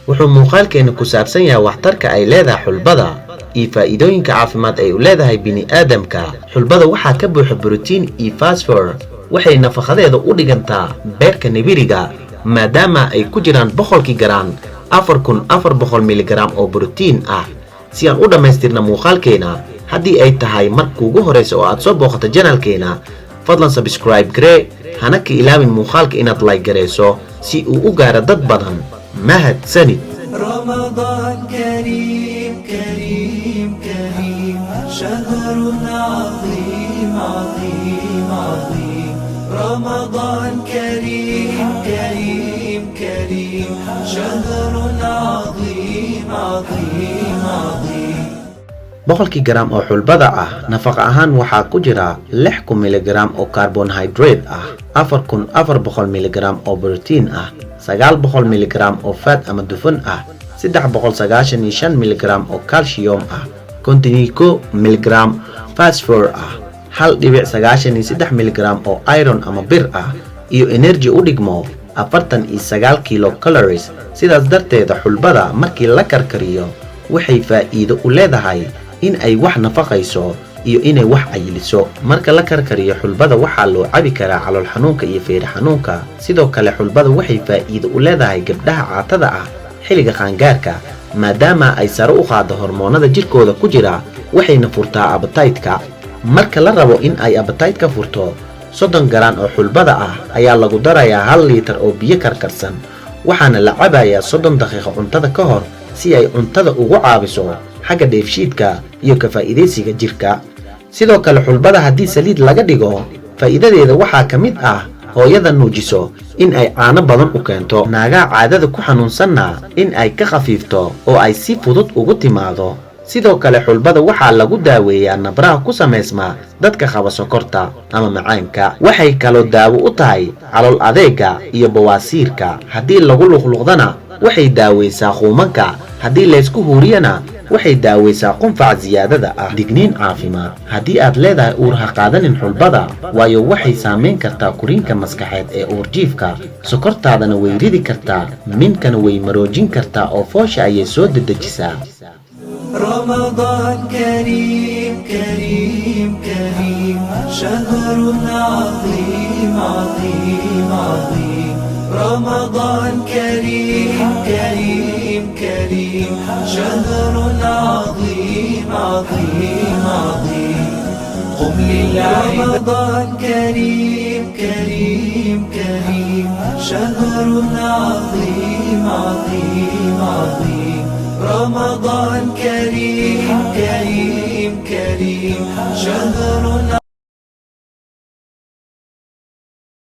Wuxuu muuqaalkeena ku saabsan yahay waxtarka ay leedahay xulbada iyo faa'iidooyinka caafimaad ay u leedahay bini'aadamka. Xulbada waxaa ka buuxa borotiin iyo fosfor. Waxay nafaqadeeda u dhigantaa beerka nibiriga, maadaama ay ku jiraan 100-kii garaam 4400 miligram oo borotiin ah. Si aan u dhammaystirna muuqaalkeena, haddii ay tahay markuugu horraysa oo aad soo booqato channelkeena, fadlan subscribe garee, hana ka ilaawin muuqaalka inaad like garayso si uu u gaaro dad badan. Mahadsanid. رمضان كريم كريم كريم، شهر عظيم عظيم عظيم. رمضان كريم كريم كريم، شهر عظيم عظيم عظيم. 100-kii garaam oo xulbada ah nafaqa ahaan waxaa ku jira 6000 miligram oo carbohydrate ah, 4400 miligram oo borotiin ah, 900 miligram oo fat ama dufan ah, 395 miligram oo calcium ah, 51 miligram phosphor ah, 1.93 miligram oo iron ama bir ah iyo energy u dhigmo 49 kilo calories. Sidaas darteeda, xulbada markii la karkariyo waxay faa'iido u leedahay in ay wax nafaqayso iyo inay wax cayiliso. Marka la karkariyo xulbada waxaa loo cabi karaa calool xanuunka iyo feeri xanuunka. Sidoo kale, xulbada waxay faa'iido u leedahay gabdhaha caatada ah xilliga qaangaarka, maadaama ay sare u qaaddo hormoonada jirkooda ku jira, waxayna furtaa appetite-ka. Marka la rabo in ay appetite-ka furto, 30 garaan oo xulbada ah ayaa lagu darayaa 1 liitar oo biyo karkarsan, waxaana la cabayaa 30 daqiiqo cuntada ka hor si ay cuntada ugu caawiso xagga dheefshiidka iyo ka faa'iidaysiga jirka. Sidoo kale, xulbada haddii saliid laga dhigo, faa'iidadeeda waxaa ka mid ah hooyada nuujiso in ay caano badan u keento, naagaha caadada ku xanuunsanna in ay ka khafiifto oo ay si fudud ugu timaado. Sidoo kale, xulbada waxaa lagu daaweeyaa nabraha ku samaysma dadka qaba sokorta ama macaanka. Waxay kaloo daawo u tahay calool adeega iyo bawaasiirka. Haddii lagu luqluqdana waxay daaweysaa quumanka, haddii laysku huuriyana waxay daaweysaa qunfaca siyaadada ah. Digniin caafimaad: haddii aad leedahay uur, ha qaadanin xulbada, waayo waxay saamayn kartaa koriinka maskaxeed ee uurjiifka, sokortaadana way ridi kartaa, minkana way maroojin kartaa oo foosha ayay soo dedejisaa. رمضان كريم كريم كريم، شهر عظيم عظيم عظيم. رمضان كريم كريم كريم، شهر عظيم عظيم عظيم. قم للعباد. رمضان كريم كريم كريم، شهر عظيم عظيم عظيم. رمضان كريم كريم كريم، شهر